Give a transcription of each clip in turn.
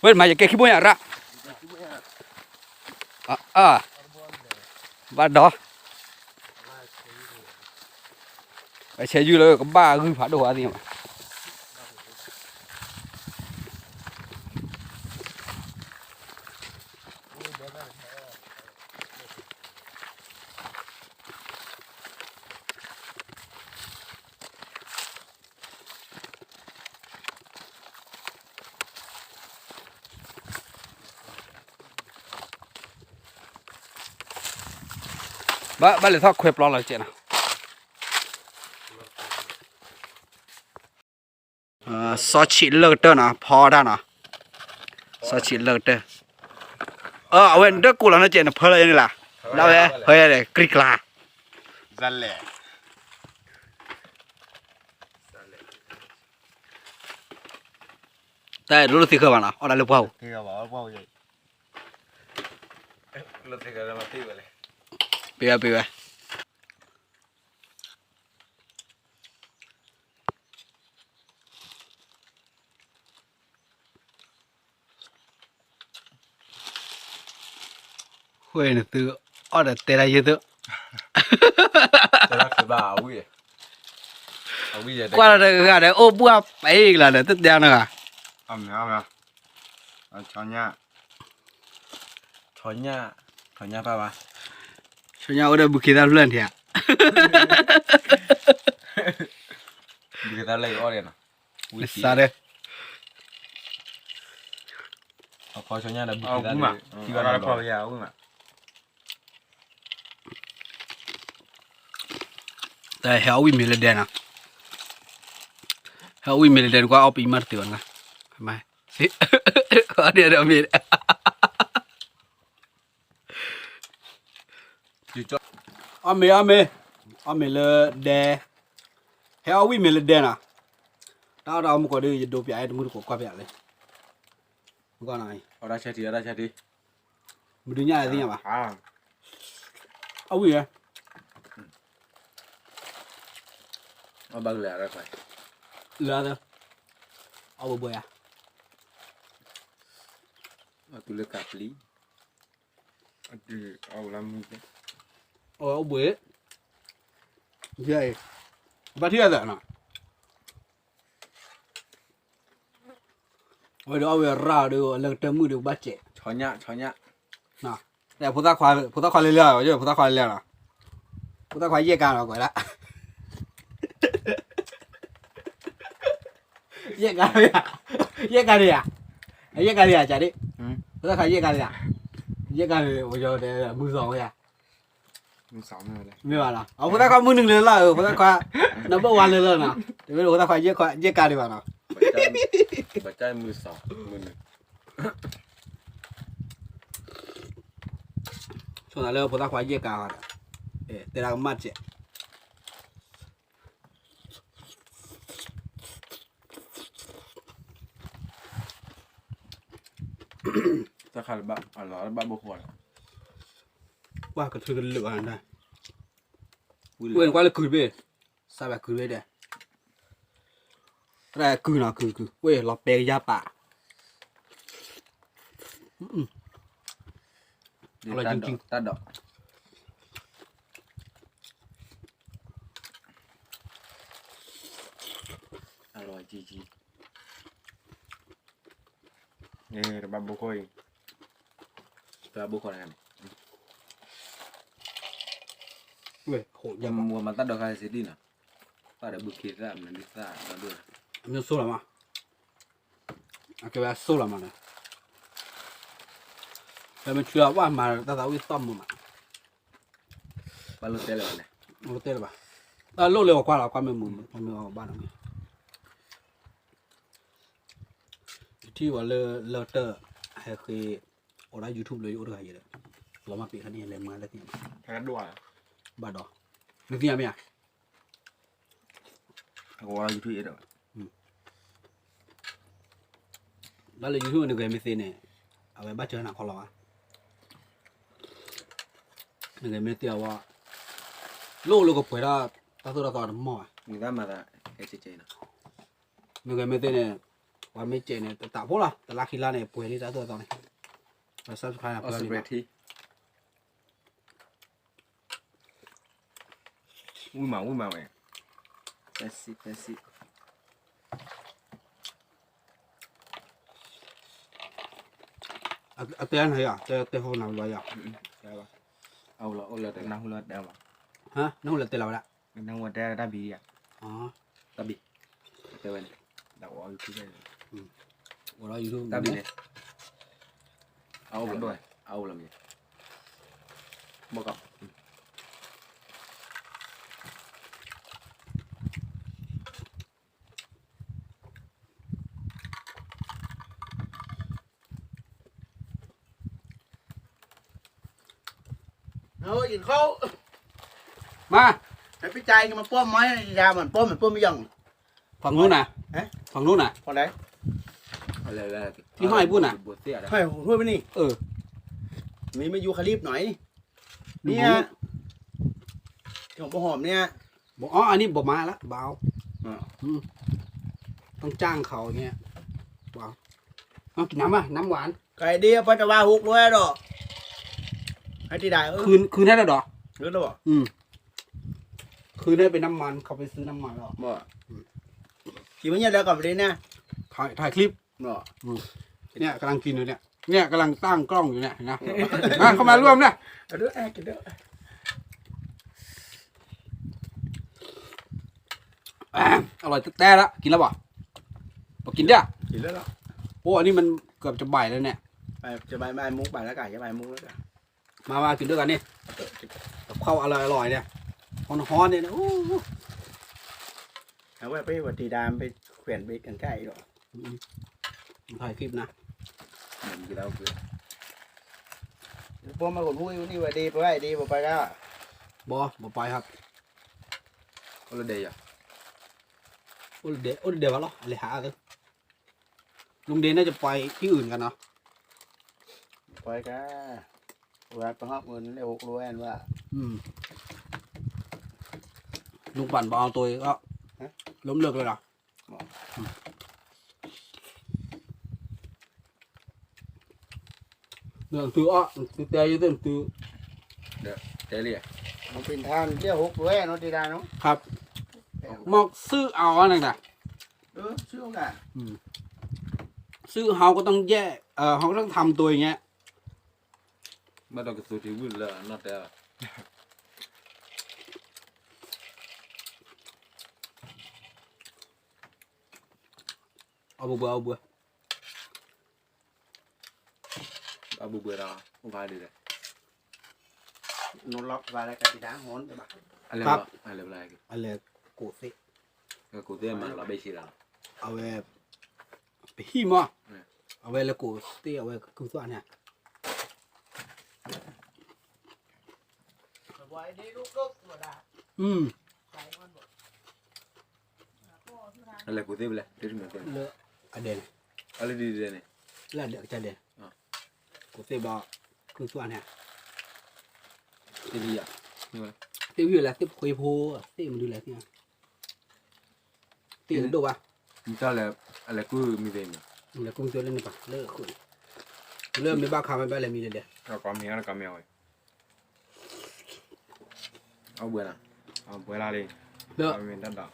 ဝဲမၤယကဲခံဘိညါရၣ်, ဘၣ်ဒီး, အဆဲးယုၢ်လၢကဘၣ်ဂုၢ်ဖးဒိၣ်ဝဲသ့ၣ်မး ဘၣ် ဘၣ်လဲၤထီၣ်ခွဲပျီလီၤကဲးနီၤ, စီၤဆံးလၢကတၢၢ်နီၤ ဖီတၢ်နီၤ, စီၤဆံးလၢကတၢၢ်, အဝဲနတကိးလီၤနီၤကဲး နဖၢလီၤယဲန့ၣ်လၢ်, ဒၣ်ဝဲ ဟဲယဲန့ၣ် ကြံကျါ, တၢ်လိၣ်သ့ဃၢၤဘၣ်နီၤ အီၣ်ဒၣ်လၢပှၢ်ပူၤ, ပ့ဝဲ ပ့ဝဲ ဃိနသု အီၣ်ဒီးတဲဒၣ်ယဲၢ်သု, ကွၢ်လီၤတဂၤဒီး အိၣ်ဘှၢ်ပှဲၤကလၤဒီး တတဲနဂၤ, ဆီညၣ်, ဆီညၣ်, ဆီညၣ်ပၢ်ဘၣ်, ဆီညၣ်အိၣ်ဒီးဘုခ့တၢ်ဖျၢၣ်န့ၣ်ဧါ, ဘုခ့တၢ်ဖျၢၣ်အီၣ်ဒီးနီၤ, ဝံၤစါဒီး အဖီဆီညါဒီးဘုခ့တၢ်ဖျၢၣ်, တၢ်ဟဲအီၣ်ဝံၣ်မ့ၤလၢဒဲနီၤ, ဟဲအီၣ်ဝံၣ်မ့ၤလၢဒဲနကွၢ်အီၣ်ပံၤမးတတုၤဘၣ်နကွၢ်, အီၣ်ဒဲဒီးမ့ၤ အီၣ်မ့ၤ အီၣ်မ့ၤ, အီၣ်မ့ၤလၢဒဲ, ဟဲအီၣ်ဝံၣ်မ့ၤလၢဒဲနီၤ, တၢ်အီၣ်တၢ်အီမူကီးဒီး ယဒိပၠးတမုၢ်တကိးကွၢ်ပၠးလံ, မုၢ်ကီၢ်နီၤ, မဒုညၣ်သ့ၣ်ညါဘၣ်, အီၣ်ဝံၣ်ဝဲ, အီၣ်ဘၣ်ကလဲၤ, လၢ, အီၣ်ဘှဲဘှဲယါ, အီၣ်တုၤလၢကးပျံၤ အီၣ်ဘှဲ, ဘၣ်ထံၣ်အသး, အဝဲဒီးအီၣ်ဝဲရၣ်ဒီး အလၢကတၢၢ်မုၣ်ဒီးဘၣ်စဲး, ဖိသၣ်ခွါ, ဖိသၣ်ခွါလဲၤလဲၤ, ဖိသၣ်ခွါလဲၤလဲၤလီၤ, ဖိသၣ်ခွါယဲၢ်ကါလီၤကွဲးဒၣ် ယဲၢ်ကါ, ယဲၢ်ကါဒံးဧါ, ယဲၢ်ကါဒံးဧါ, ကဒ်, ဖိသၣ်ခွါယဲၢ်ကါဒံးဧါ, ယဲၢ်ကါန့ၣ် ပယီၤတဲမုၢ်စီၤဝဲဧါ, မ့ၢ်ဘၣ်နီၤ, အဖိသၣ်ခွါမုၢ်နုာ်လၢလီၤ, ဖိသၣ်ခွါ, နဘၣ်ဝါလၢလီၤနီၤ, တမ့ၢ်ဖိသၣ်ခွါယဲၢ်ကါဒံးဘၣ်နီၤ, ဘၣ်ကၢ်မုၢ်စီၤ, ဆိနၤလၢဖိသၣ်ခွါယဲၢ်ကါ, တဲဒၣ်ကမၣ်စဲး တၢ်ခါလၢဘၣ်အလီၤဘၣ်ဘိဃီလီၤ, ကွၢ်ကထုကလုာ်အီၤ, ဝဲကွၢ်လၢကုၢ်တဘ့ၣ်, စးဘၣ်ကုၢ်တဘ့ၣ်ဒီး, တၢ်ကုၢ်နီၤကုၢ်ကုၢ် ဝဲလီၤပဲကယၢ်ပာ်, တၢ်ဒီး အလီၤကံကံ, တဘၣ်ဘိဃီအံၤ, တဘၣ်ဘိဃီန့ၣ်, ဝဲမၤတၢ်ဒီးခါစ့ဒံနီၤ, ပၢ်ဒီးဘုခ့သၣ်မနုၤသၣ်ဒီး, အမ့ၢ်ဆိလီၤမး, အကဲဝဲဆိလီၤမးန့ၣ်, ပမ့ၢ်ဆူအဝၣ်မၤတၢ်သးဝံၣ်သီၣ်မုာ်မး, ဘၣ်လိၣ်တဲလၢၤဘၣ်န့ၣ်, လိၣ်တဲလၢၤဘၣ်, တၢ်လိၣ်လၢပှၤကွၢ်လီၤကွၢ်မ့ၢ်မုာ်မုာ် ပမ့ၢ်အီၤဘၣ်နီၤမ့ၢ် ယထံၣ်ဝဲလၢ လၢတၢ် ဟဲဃ့ အိၣ်ဒၣ် YouTube လၢယအိၣ်တဂၤယဲဒီး လီၤမၢ်ပ့ၤခါန့ၣ် လဲၤမၤလၢသ့ၣ်ညါ ဘၣ်ဒီး နသ့ၣ်ညါမ့ၢ်ဧါ အကဝီၤလၢ YouTube ယဲဒီး လၢလၢ YouTube နဂဲၤမ့ၢ်သ့န့ၣ် အဝဲဘၣ်စၢၤနၤခီလီၤဘၣ် နဂဲၤမ့ၢ်သ့အဝဲ လိၣ်လၢကပှဲၤဒၣ် တၢ်သိၣ်တၢ်သီတမီၢ်ဘၣ် နဂဲၤမ့ၢ်သ့န့ၣ် ပှၤမ့ၢ်စဲးန့ၣ် တတးဖိလီၤ တလါခံလါန့ၣ် ပှဲၤလံတၢ်သိၣ်အသီန့ၣ်, ပှၤ subscribe န့ၣ် ပှဲၤလံနီၤ. ဝံၣ်မး ဝံၣ်မးဝဲ, ဖဲစံး ဖဲစံး အတဲနၤယၤ တဲတဲဟိနၤဘျီယၤ, အအိၣ်လီၤ အိၣ်လီၤတဲနၢ်ဟူလီၤတဲဘၣ်, ဟါ နၢ်ဟူလီၤတဲလီၤဝဲဒၣ်, နၢ်ဟူလီၤတဲတၢ်ဘံၣ်ယၤ, တၢ်ဘံၣ်, တဲဝဲန့ၣ်, အိၣ်ဒီး YouTube တၢ်ဘံၣ်န့ၣ်, အအိၣ်လီၤမ့ၢ်, ဘီကီး เฮ้ยกินข้าวมา ให้พี่ชายมาป้อมไม้ยามันป้อมมันป้อมไม่ยัง ฝั่งนู้นนะ ฮะ ฝั่งนู้นนะ ฝั่งไหน อะไรอะไร ที่ห้อยปุ้นน่ะ บวชเสียแล้ว ห้อยหัวถ้วยไปนี่ เออ มีมายูคาลิปหน่อย เนี่ย ของป้าหอมเนี่ย บอก อ๋อ อันนี้บอกมาละ เบา อ่า อืม ต้องจ้างเขาอย่างเงี้ย เบา เอากินน้ำป่ะ น้ำหวาน ไก่เดียว ไปแต่ว่าหกร้อยดอก ให้ที่ได้ เออ คืน คืนให้แล้วเหรอ คืนแล้วเหรอ อืม คืนให้เป็นน้ำมัน เขาไปซื้อน้ำมันแล้ว บ่ อืม ขี่มาเนี่ยแล้วก่อนไปเลยนะ ถ่าย ถ่ายคลิป เนาะ อืม เนี่ยกำลังกินอยู่เนี่ย เนี่ยกำลังตั้งกล้องอยู่เนี่ย เห็นไหม อ่ะ เข้ามาร่วมนะ เอาด้วย อ่ะ กินด้วย อร่อยแต๊ๆแล้ว กินแล้วบ่ บอกกินเด้อ กินแล้วเหรอ โอ้ อันนี้มันเกือบจะบ่ายแล้วเนี่ย ไป จะบ่าย บ่ายโมงไปแล้วกัน จะบ่ายโมงแล้วกัน มา มากินด้วยกันนี่ เออ กิน กับข้าวอร่อยๆเนี่ย ฮ้อนๆเนี่ยนะ โอ้ เอาไว้ไปวัดที่ดามไปแขวนไปกันใกล้หรอ อืม ถ่ายคลิปนะ มันกินแล้วคือ พวกมาขนหุ้ยนี่ว่าดีไปไหว้ดีบ่ไปก็ บ่ บ่ไปครับ โอละเดย์อ่ะ โอละเดย์ โอละเดย์วะเหรอ อะไรหาเออ ลุงเดย์น่าจะไปที่อื่นกันเนาะ ไปก็ ว่าไปฮอบเงินได้หกร้อยอันว่า อืม ลุงปั่นบ่เอาตัวเองก็ ฮะ ล้มเลิกเลยเหรอ อ๋อ อืม เนี่ย คืออ้อ คือแต่อยู่เต็มคือ เดี๋ยว เดี๋ยวเรียก มันเป็นทางเที่ยวหกร้อยเนาะ ที่ได้เนาะ ครับ เออ မ့ၢ်စုၣ်အီၤန့ၣ်ဒၣ် เออ ซื้อเอาน่ะ อืม စုၣ် เขาก็ต้องแยก เออ เขาก็ต้องทำตัวอย่างเงี้ย ဘၣ်ဒီးကသူထံဝံၤလၢအနီၢ်တဲလီၤ အဘူးဘွဲ အဘူးဘွဲ အဘူးဘွဲဒီး အိၣ်ဖးဒ်လဲၣ် နလီၢ်ဖးလဲၣ်ကတံၤဒါ ဟိုဘၣ် အလဲၤ ครับ အလဲၤဘျါ အလဲၤကိးသ့ၣ် ကိးသ့ၣ်မၤလီၤဘ့ၣ်ဆံးလီၤ အဝဲ ပဟံၣ်မး အဝဲလဲၤကိးသ့ၣ် အဝဲကုသွၣ်န့ၣ် อืม အလဲၤကိးသ့ၣ်ဘၣ်လဲၣ် တမ့ၢ်သ့ၣ် လၢအဒဲန့ၣ် အလၢဒ်ဒဲန့ၣ် လၢအဒဲကစၢ်ဒဲ ကိးသ့ၣ်ဘျီ ကုသွၣ်န့ၣ် သ့ၣ်လံယၤ သ့ၣ်ဝံၤလဲၣ် သ့ၣ်ခွ့ဖိ သ့ၣ်မနုၤလဲၣ် သ့ၣ် သ့ၣ်တဒိၣ်ဘၣ် မ့ၢ်တၢ်လဲၤ အလဲၤကုၢ်မံၤသ့ၣ်န့ၣ် လဲၤကုၢ်မံၤသ့ၣ်လၢန့ၣ်ပၤ လၢအဃိန့ၣ် လၢမ့ၢ်ဘၣ်ခါမ့ၢ်ဘၣ်လဲၤမံၤလဲၤဒဲး ကီမ့ၢ်အီၤ ကီမ့ၢ်အီၤဝဲ အဘှဲလီၤ အဘှဲလီၤလံ လၢ မ့ၢ်တၢ်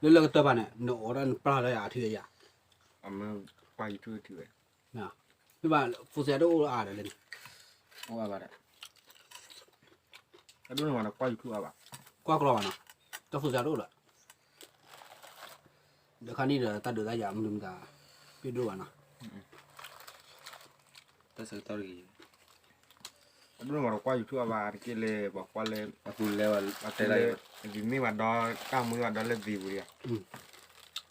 ဒီး လၢလၢကတၢၢ်ပၤန့ၣ် နအိးထီၣ်နပျၢ်လၢယၤအထံအယၤ အမ့ၢ်ကွၢ် YouTube ထံၣ်ဝဲ မ့ၢ်ဘၣ် ဖိစဲးတအိၣ်အါဒီးလဲၣ်န့ၣ် အိၣ်အါဘၣ်ဒီး အဒိၣ်န့ၣ်မးဒီးကွၢ် YouTube အါဘၣ် ကွၢ်ကလီဘၣ်နီၤ တၢ်ဖိစဲးတအိၣ်ဒီး ဒီးခါန့ၣ်ဒီး တၢ်ဒုးတၢ်ယၤမနုၤမတၤ ပ့ၢ်ဒိၣ်ဘၣ်နီၤ တၢ်ဆၢကတီၢ်တဂ့ၤ အဒိၣ်န့ၣ်မးဒီးကွၢ် YouTube အါဘၣ်တက့ၢ်လၢ ပှၤကွၢ်လၢ အပူၤလဲၤဝဲ တဲလၢ ဒ်မ့ၢ်ဝဲဒီး တၢ်မူဝဲဒီးလၢသံပူၤဒီး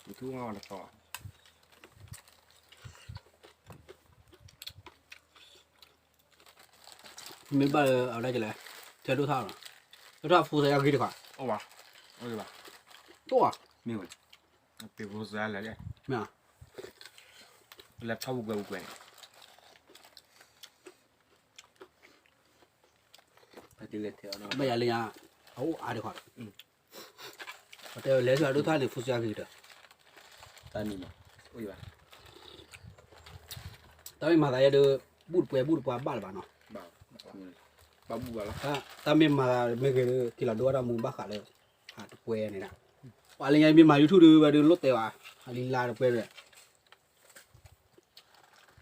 YouTube မးဝဲတသီ မ့ၢ်ဘၣ်လၢအဝဲဒၣ်ကလဲၣ် တဲဒိၣ်ထီၣ်လီၤ ဒိၣ်ထီၣ်ဖိစဲးယၤဂ့ၤတခါ အိၣ်ဘၣ် အိၣ်ဘၣ် တိၢ်ဘၣ် မ့ၢ်ဝဲ ပ့ၤဖိစဲးလဲၣ် မ့ၢ် လဲၤထီၣ်ပူၤကွဲၤပူၤကွဲၤန့ၣ် ဘၣ်ယၤလၢညါ အအိၣ်အါဒံးခွါ ပတဲလဲၤဆူအဒိၣ်ထီၣ်န့ၣ် ဖိစဲးဂ့ၤဒီး တၢ်နံၤမး အိၣ်ယဘၣ် တၢ်မ့ၢ်မၤသးယဲဒုး ဘူၣ်တပှဲၤဘူၣ်တပှဲၤဘၣ်လၢၤဘၣ်နီၤ, တၢ်မ့ၢ်မၤသးမ့ၢ်ဂ့ၤဒုး က့ၤလီၤဒိတၢ်မူဘၣ်ဃးလၢ ဟးတပှဲၤန့ၣ်ဒၣ်, ပှၤလၢညါမ့ၢ်မၤ YouTube ဒုး ဝဲဒုးလိၣ်တဲဘၣ်, ဟးလံလါတပှဲၤဒုး,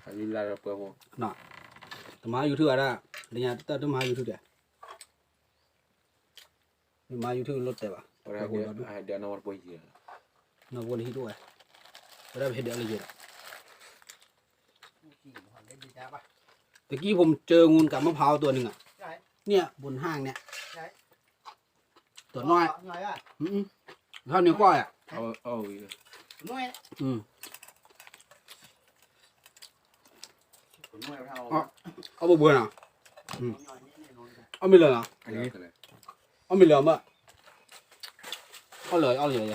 ဟးလံလါတပှဲၤဖိ, တမၤ YouTube ဘၣ်ဒၣ်, လၢညါတၢ်တမၤ YouTube ဒဲး မ့ၢ်မၤ YouTube လိၣ်တဲဘၣ်, နီၢ်ဖိန့ၣ်ဟံးတအိၣ်ဝဲ, ဝဲဒၣ်ပဟဲဒၣ်လၢယဲဒီး, တကံၢ်ဖိမ့ၢ်စၢၤငိုၢ်ကးမ့ၢ်ဖးအီၤတိၢ်န့ၣ်, န့ၣ် ဘိးနဟၣ်န့ၣ်, တိၢ်နီၢ်, ဟဲန့ၣ်ကွၢ်ယၤ အီၣ်ဘှံးဘှံးနီၤ, အီၣ်မ့ၢ်လၢာ်နီၤ, အီၣ်မ့ၢ်လၢာ်မး, အီၣ်လၢာ်အီၣ်လၢာ်ယ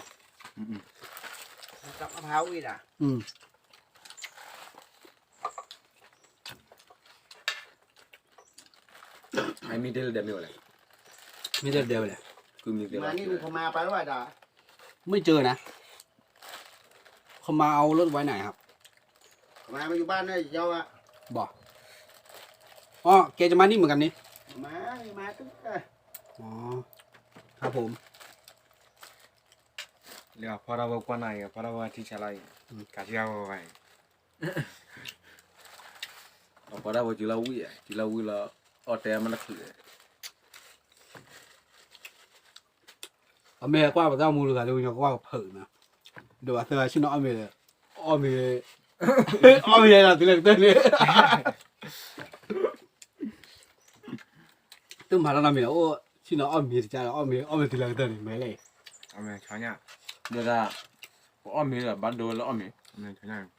ဲ, မ့ၢ်တဲလၢဒဲးမ့ၢ်ဝဲလဲၣ်, မ့ၢ်တဲလၢဒဲးဝဲလဲၣ်, မ့ၢ်စၢၤနၤ ခမၤအဝဲလိၣ်တဝဲနၤ, ဘၣ်, အီ ကဲ จะมานี่เหมือนกันนี่, ครับผม, လၢဖီထီၣ်ဝဲကွၢ်နၤအံၤ ဖီထီၣ်ဝဲထံဆါလီၤအံၤ, ကးဆံးအဝဲဝဲအံၤ, အဖီထီၣ်ဝဲတုၤလီၤဝံၣ်, တုၤလီၤဝံၣ်လီၤ, အီၣ်တဲမ့ၢ်တချုး အမ့ၢ်ကွၢ်ပတၢ်မူတဂၤလၢညါကွၢ်ဖုးနၤ, ဒီးအသၢဆ့ၣ်နီၤအီၣ်မ့ၤ, အီၣ်မ့ၤ, အီၣ်မ့ၤလီၤတုၤလၢကတၢၢ်န့ၣ်, တမၤလီၤနီတမံၤလီၤ, အိၣ်ဆ့ၣ်နီၤအီၣ်မ့ၤတကါလီၤ, အီၣ်မ့ၤ အီၣ်မ့ၤတုၤလၢကတၢၢ်န့ၣ် မ့ၢ်လဲၣ်, အီၣ်မ့ၤ, ဒီးဒၣ်, ပအီၣ်မ့ၤဒီးဘၣ်ဒိလၢအီၣ်မ့ၤ, ဆ့ၣ်နီၤဃာ်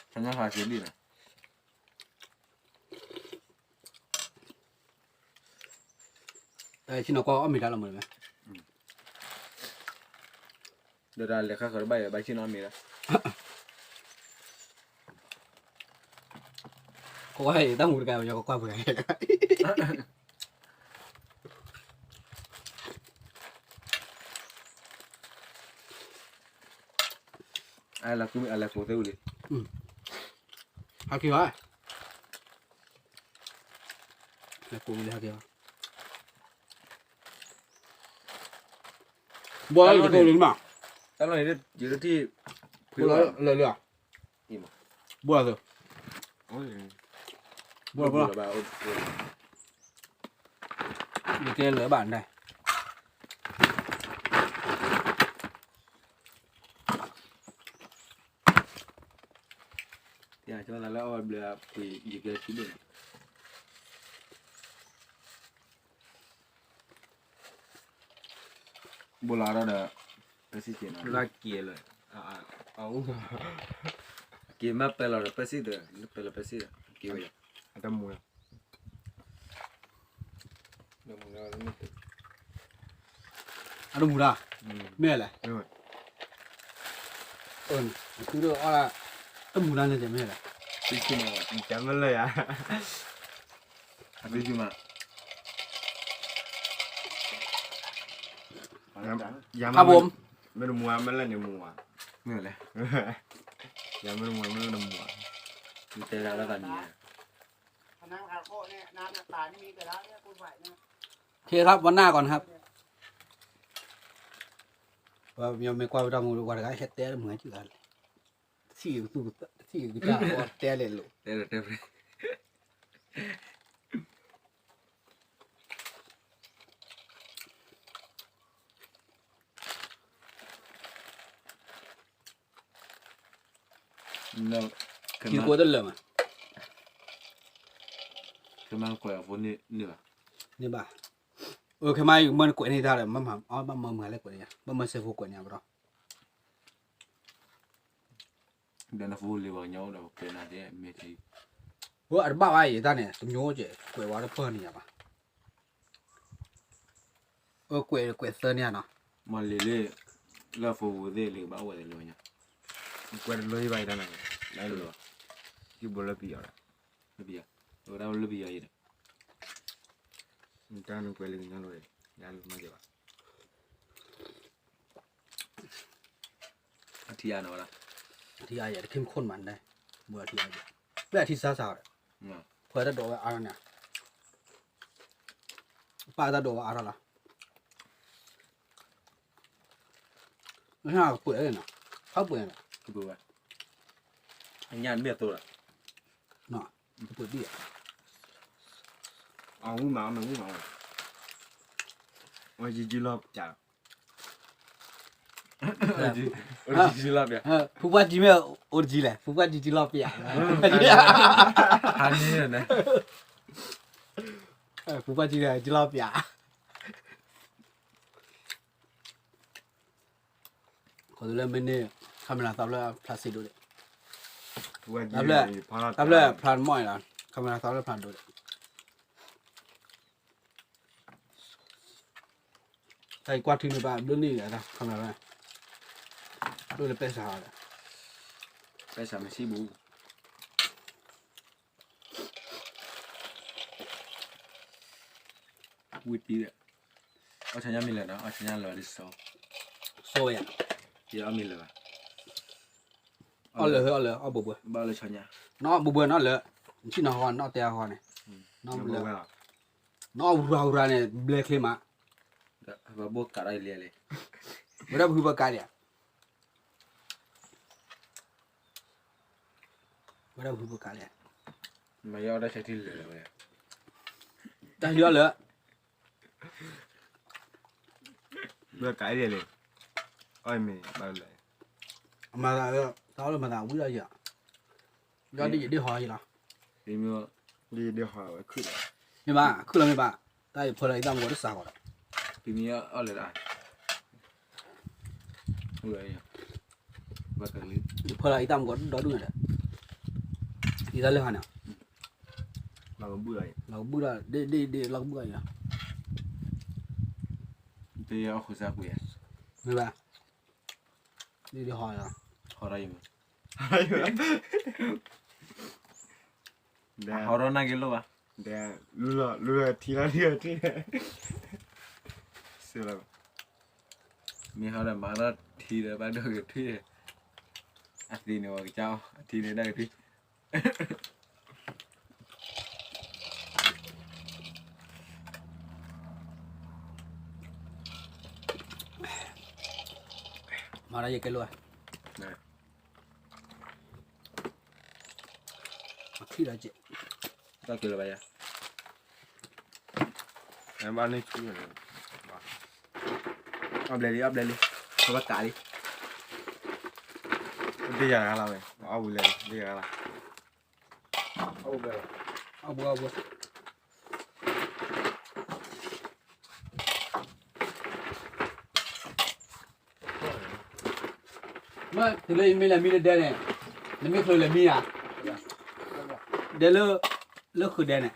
စ့ဒံၣ်နီၤ ဆ့ၣ်နီၤကွၢ်အီၣ်မ့ၤတၢ်လီၤမး, ဒီးတၢ်လဲၤခါဃၢၤတဘၣ်အံၤ ဘၣ်ဆ့ၣ်နီၤအီၣ်မ့ၤလီၤ, ကကွၢ်တၢ်မူတဂၤ ယကကွၢ်ပှဲၤ အလဲၤကူမ့ၢ်အလဲၤကူသ့ဝံၤလံ, ဟးက့ၤဘၣ်, လဲၤကူဝံၤလံဟးက့ၤဘၣ်, ဘိးလီၤတကိးလံမး, တၢ်လီၢ်န့ၣ် ယတထံၣ်, ဘိးလီၤလၢာ်လၢာ်, ဘိးလီၤသၢ, ဘိးလီၤဘိးလီၤ, ယကဲလၢာ်ဘၣ်န့ၣ် ယကလၢအီၣ်ဘျၢပှ့ၤယကဲထံဒိၣ်န့ၣ်, ဘိးလီၤဒီး, ပစံးက့ၤနီၤ, လၢက့ၤလၢ, က့ၤမ့ၢ်ပဲလီၤဒီးပစံးဒီး, ပဲလီၤပစံးဒီး, က့ၤဝဲ, အတမူလီၤ, အတမူလီၤ, မ့ၢ်လဲၣ်, တမူလၢန့ၣ်မ့ၢ်လဲၣ်, မ့ၢ်လဲၣ်ယၤ, အဘိမး, ယၤမ့ၢ်တမူဧါ မ့ၢ်လၢန့ၣ်မူဧါ, မ့ၢ်လဲၣ်, ယၤမ့ၢ်တမူဧါ မ့ၢ်လၢနမူဧါ, နတဲဒၣ်လၢသးန့ၣ်, โอเคครับ วันหน้าก่อนครับ ပှၤမ့ၢ်ကွၢ်ဝဲတၢ်မူ ပှၤတဂၤဟဲတဲလၢမုၢ်ဂၤစုၣ်ဂၤလဲၣ်, ထံၣ်ကသူၣ် ထံၣ်ကတၢ် တဲလဲၣ်လိာ် တဲတဲ ကံၢ်ကိးတလၢာ်မး, ခဲမုၢ်ကွဲးအဖိန့ၣ်ဘၣ်, န့ၣ်ဘၣ်, အခဲမုၢ်မ့ၢ်ကွဲးန့ၢ်တၢ်ဒီး ဘၣ်မၢမုၢ်ဂၤလဲၣ်ကွဲးန့ၢ်ယၤ ဘၣ်မၢစဲးဖိကွဲးန့ၢ်ယၤပဒီး ဒီးနဖိလံၤပှၤကညီအိၣ်ဒီး ကဲနၤသ့မ့ၢ်ထံ, အတဘၣ်ဘၣ်အံၤတၢ်န့ၣ် တမျိုးကဲ ကွဲးဝဲတပၢၢ်န့ၣ်ယၤဘၣ်, အကွဲးကွဲးသၢန့ၣ်နီၤ, မ့ၢ်လံၤလံၤ လၢဖိပူၤသ့ၣ်လံၤကဘၣ်အိၣ်ဝဲသ့ၣ်လံၤပှၤကညီ, ကွဲးတလိၣ်ယဘၣ်အံၤတၢ်န့ၣ်, လၢလီၤ, ယဘိလၢပယီၤဒီး, လၢပယီၤ, ဝဲဒၣ်လၢပယီၤအံၤဒီး, တၢ်န့ၣ်ကွဲးလံကညီလိၤ, ယၤလၢမၤကဲဘၣ် အထံအါနီၤဝဲဒၣ်, ထံအါယဲ တခ့မခိၣ်နမၤန့ၣ်, ဘၣ်ထံအါယဲ, ပျဲၢ်ထံစါစါဒီး, ခွဲးတၢ်ဒိးဝဲအါထီၣ်န့ၣ်, ပၢ်တၢ်ဒိးဝဲအါထီၣ်လီၤ, ပှဲၤနီၤ, ဖးပှဲၤန့ၣ်, အညၣ်မ့ၢ်အသိလီၤ, ပှဲၤဒံၣ်, အဝံၣ်မး အမ့ၢ်ဝံၣ်မး, အယံၤယံၤလီၤ, ဖုပှၢ်ကံမ့ၢ်အိၣ်တကံလဲၣ်, ဖုပှၢ်ကံကံလီၤပျး, ဖုပှၢ်ကံကံလီၤပျး, ခီးသူလၢမ့ၢ်န့ၢ် camera သးဖျၢၣ်ဖျါစ့ဒိၣ်ဒံး, တၢ်ဖျၢၣ်, တၢ်ဖျၢၣ်ဖျါတမီၢ်အံၤလီၤ, camera သးဖျၢၣ်ဖျါဒိၣ်ဒံး, တၢ်အံၤကွၢ်ထံန့ၣ်ဘၣ် ဘျုးန့ၢ်အသး camera ဒိၣ်လၢပဲစးဒီး, ပဲစးမ့ၢ်စံဘူး ဝံၤတံၢ်ဒီး, အီၣ်ဆီညါမ့ၢ်လၢာ်နီၤ အီၣ်ဆီညါလၢာ်ဒ်စီ, စီဝဲယၤ, ယအီၣ်မ့ၢ်လၢာ်ဘၣ်, အီၣ်လၢာ် အီၣ်လၢာ် အီၣ်ဘိးဘိး, ဘၣ်လၢဆီညါ, နီၢ်ဘိးဘိးနီၢ်လၢာ်, နထံၣ်နီၢ်ဟီ နီၢ်တဲဟီန့ၣ်, နီၢ်ဘိးဘိး, နီၢ်ဝရၤဝရၤန့ၣ် ဘျဲချ့မး, ဘၣ်ဘိၣ်ကးဒၣ်လံ, ဝဲဒၣ်ပဟုဘၣ်ကးဒံးဧါ ဝဲဒၣ်ပဟုဘၣ်ကးလဲၣ်, မ့ၢ်ယအီၣ်တၢ်ဆၢထံလၢာ်လၢာ်ဝဲ, တၢ်ဟံးအီၣ်လၢာ်, ဘၣ်ကးလဲၣ်လဲၣ်, အီၣ်မ့ၢ်ဘၣ်လဲၣ်, မၤသး, တၢ်အီၣ်လၢမၤသးဝံၣ်လီၤယၤ, ယီၣ်ဒ်ယဒ့ဟီယလီၤ, ဒ်ယဒ့ဟီဝဲခုၣ်လီၤ, မ့ၢ်ဘၣ်, ခုၣ်လီၤမ့ၢ်ဘၣ်, တၢ်ယဖၢလီၤအံသၣ်မူကီးတစးဃီဒီး, ပမ့ၢ်အီၣ်လၢာ်, ယဖၢလီၤအံသၣ်မူကီးဒီဒူၣ်န့ၣ်ဒီး, အံသၣ်လၢဟါန့ၣ်, လီၤကဘုၣ်လီၤ, လီၤကဘုၣ်လီၤ, ဒ်ဒ်ဒ်လီၤကဘုၣ်လီၤယၤ, တယအီၣ်ဃုာ်စၢ်ကွံာ်, မ့ၢ်ဘၣ်, ဒ်ဒ်ဟီလီၤ, ဟီဒီးယမ့ၢ်, ဟီဒီးနၢ်က့လိၣ်ဘၣ်, လူလီၤထံလီၤထံ, စလီၤ, မ့ၢ်ဟီဒီးမၤထီၣ်ထံဒီးဘၣ်ဒိၣ်က့ၤထွံၣ်, အသံန့ၣ်ဝဲကစၢ်အီၤ အထံန့ၣ်ဒၣ်ကထွံၣ် မၤဒီးယကဲလိာ်, အခံဒီးကဲ, တၢ်ကဲလၢၤဘၣ်ယၤ, ဘၣ်န့ၢ်ဆူ, အဘျဲလံ အဘျဲလံ, ပဘၣ်ကးလံ, ဒ်ယၤတဂၤလီၤဝဲ, အီၣ်ဝံၤလဲၣ် ဒ်ယၤတဂၤလီၤ, အီၣ်ဘှံးအီၣ်ဘှံး မ့ၢ်တုၤလၢယမ့ၢ်လဲၤမံလၢဒဲန့ၣ်, နမ့ၢ်ချုးလဲၤမံဧါ, ဒဲလၢ, လၢဃုာ်ဒဲန့ၣ်,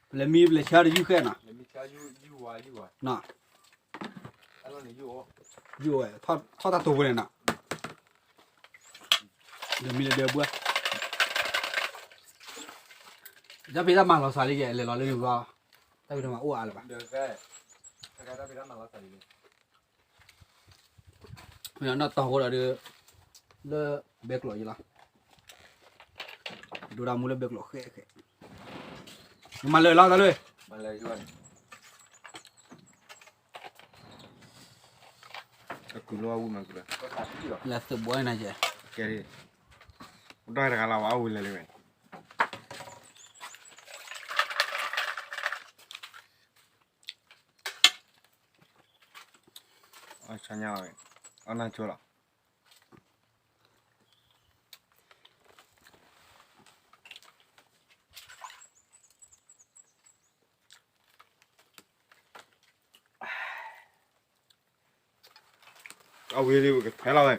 ပလဲၤမံပလဲၤဆါတယုၢ်ဃဲနီၤ, ယုၢ်ဝဲ, ထီၣ်တၢ်တိာ်ဖိန့ၣ်နီၤ, လဲၤမံလၢဒဲဘှါ, တၢ်ဖံးတၢ်မၤလီၤစှၤလံကဲ လဲၤလီၤလၢန့ၣ်ဘျီ, တၢ်ဖံးတၢ်မၤအိၣ်အါလၢၤဘၣ် နီၢ်တီၢ်ဃိဒီးဒုး, လၢဘဲကျိးယလီၤ, ဒိၣ်ဒၣ်မူလၢဘဲကျိးဃဲဃဲ, မၤလၢာ်လီၤတၢ်လၢ, လၢသုးဘီနၤကဲ, ကဲ, ပတီၢ်တဂၤလီၤ ဝဲအဝံၤလဲၤလၢဝဲ အီၣ်ဆါညါအီၤ, အီၣ်နၢ်ကၠိလီၤ. အဝံၤလံ ပကဖဲလီၤဝဲ,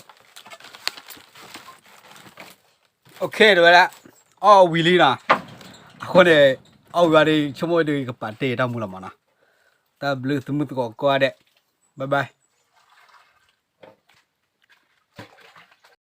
OK တဝဲဒၣ်, အီၣ်ဝံၤလံနီၤ, အဃိန့ၣ်, အီၣ်ဝံၤဘၣ်ဒီး ဆိကမိၣ်ဝဲဒုး ကပာ်တ့ၢ်တၢ်မူလီၤမးနီၤ, တၢ်ဘျုးသုးမုၢ်သကိးကိးဂၤဒဲး, bye bye.